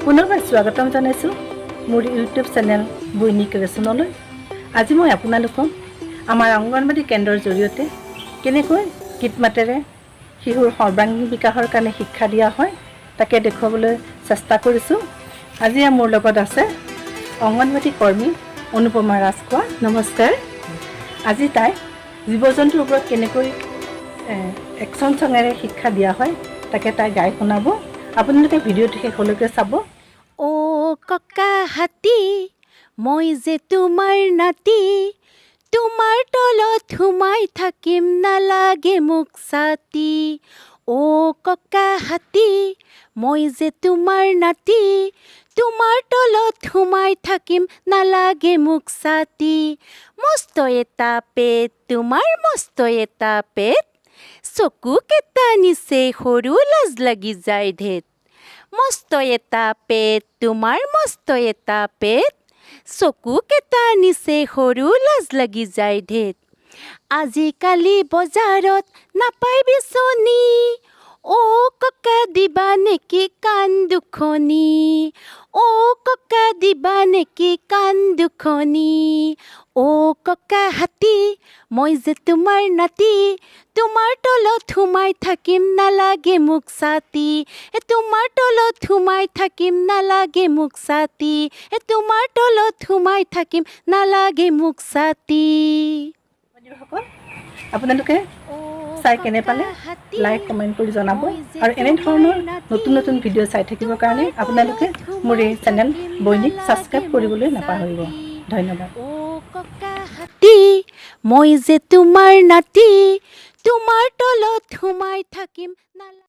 পুনৰবাৰ স্বাগতম জনাইছোঁ মোৰ ইউটিউব চেনেল বৈনী ক্ৰিয়েশ্যনলৈ। আজি মই আপোনালোকক আমাৰ অংগনবাড়ী কেন্দ্ৰৰ জৰিয়তে কেনেকৈ গীত মাতেৰে শিশুৰ সৰ্বাংগীন বিকাশৰ কাৰণে শিক্ষা দিয়া হয়, তাকে দেখুৱাবলৈ চেষ্টা কৰিছোঁ। আজি মোৰ লগত আছে অংগনবাড়ী কৰ্মী অনুপমা ৰাজখোৱা। নমস্কাৰ। আজি তাই জীৱ জন্তুৰ ওপৰত কেনেকৈ একশ্যন চঙেৰে শিক্ষা দিয়া হয়, তাকে তাই গাই শুনাব। আপোনালোকে ভিডিঅ'টো শেষলৈকে চাব। অ' ককা হাতী, মই যে তোমাৰ নাতি, তোমাৰ তলত সোমাই থাকিম, নালাগে মোক ছাতি। অ' ককা হাতী, মই যে তোমাৰ নাতি, তোমাৰ তলত সোমাই থাকিম, নালাগে মোক ছাতি। মস্ত এটা পেট তোমাৰ, মস্ত এটা পেট, চকু কেইটা নিচেই সৰু, লাজ লাগি যায় ধেত। মস্ত এটা পেট তোমাৰ, মস্ত এটা পেট, চকু কেইটা নিচেই সৰু, লাজ লাগি যায় ধেত। আজিকালি বজাৰত নাপায় বিচনী, অ' ককা, দিবা নেকি কাণ দুখনি? অ' ককা, দিবা নেকি কাণ দুখনি? অ' ককা হাতী, মই যে তোমাৰ নাতি, তোমাৰ তলত সোমাই থাকিম, নালাগে মোক ছাতি। এ তোমাৰ তলত সোমাই থাকিম, নালাগে মোক ছাতি। এ তোমাৰ তলত সোমাই থাকিম, নালাগে মোক ছাতি। বন্ধুসকল, আপোনালোকে চাই কেনে পালে লাইক, কমেণ্ট কৰি জনাব আৰু এনেধৰণৰ নতুন নতুন ভিডিঅ' চাই থাকিবৰ কাৰণে আপোনালোকে মোৰ এই চেনেল বৈনিক ছাবস্ক্ৰাইব কৰিবলৈ নাপাহৰিব। ধন্যবাদ। অ' ককা হাতী, মই যে তোমাৰ নাতি, তোমাৰ তলত সোমাই থাকিম, নালাগে।